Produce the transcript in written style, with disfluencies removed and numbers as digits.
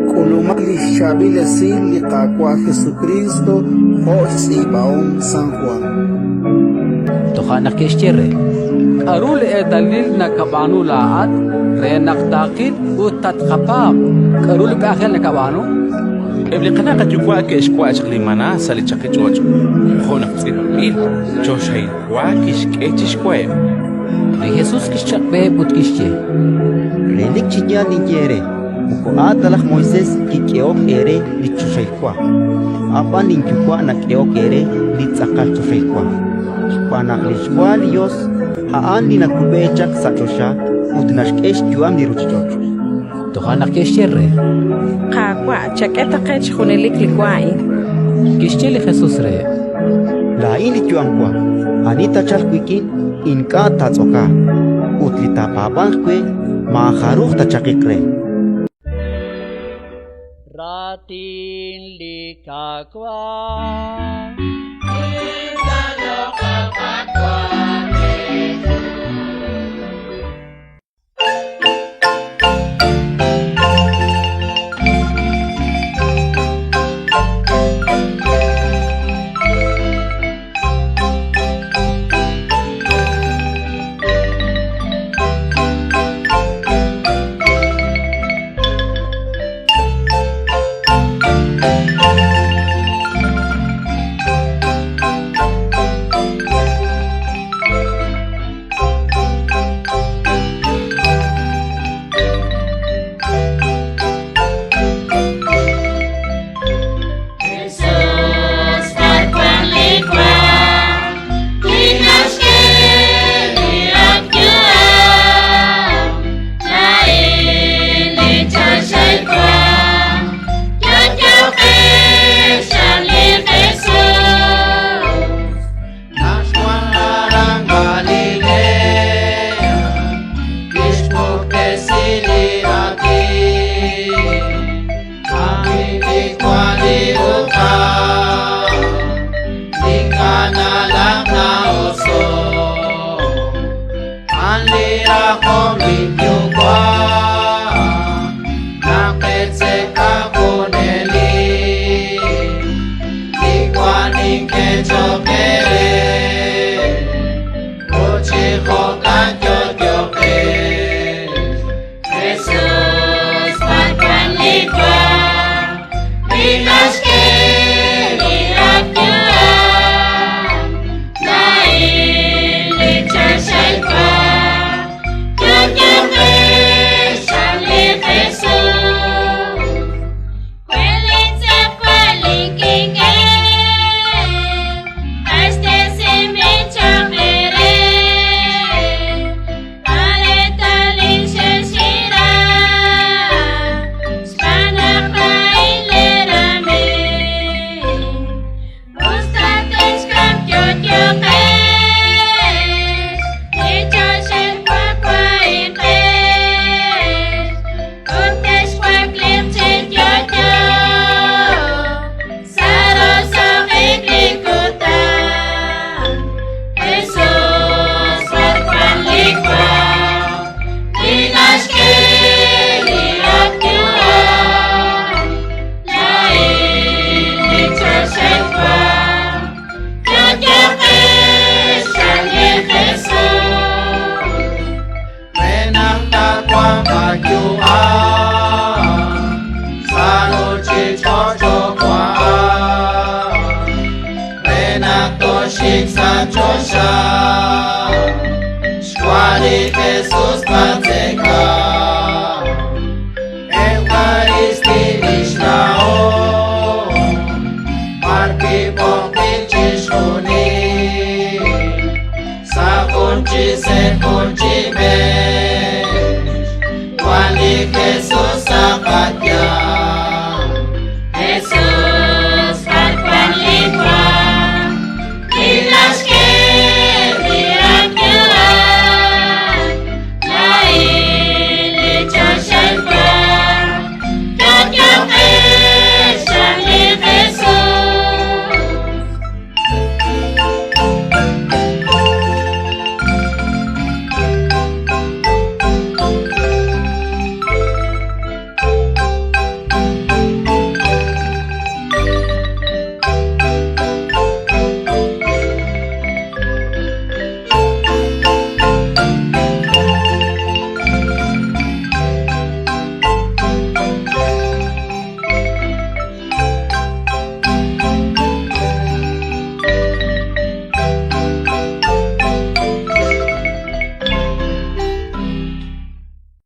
K'ulumaq li xchaab'il esil li Qaawa' Jesukriist jo' xtz'iib'ahom San Jwan. Toja' naq ke'xye re: K'aru li eetalil nakab'aanu laa'at re naq taaqil ut tatqapaab'? K'aru li k'anjel nakab'aanu? Eb' li qana' qayuwa' ke'xwa' chaq li maná sa' li chaqich'och', jo' naq tz'iib'anb'il: Choxahil wa kixk'e chi xwaheb'. Li Jesus kixchaq'b'eheb' ut kixye: Relik chi yaal ninye eere, moko a' ta laj Moisés kik'ehok eere li choxahil wa, a' b'an linYuwa' nak'ehok eere li tz'aqal choxahil wa. Xb'aan naq li xwa li Yos a'an li nakub'e chaq sa' choxa ut naxk'e xyu'am li ruuchich'och'. Toja' naq ke'xye re: Qaawa', chak'e ta qe chi junelik li wa a'in. Kixye li Jesus reheb': Laa'in li yu'am wa. Ani taachalq wik'in ink'a' taatz'okaaq, ut li taapaab'anq we maajaruj taachaqiq re. Raatin li Qaawa'.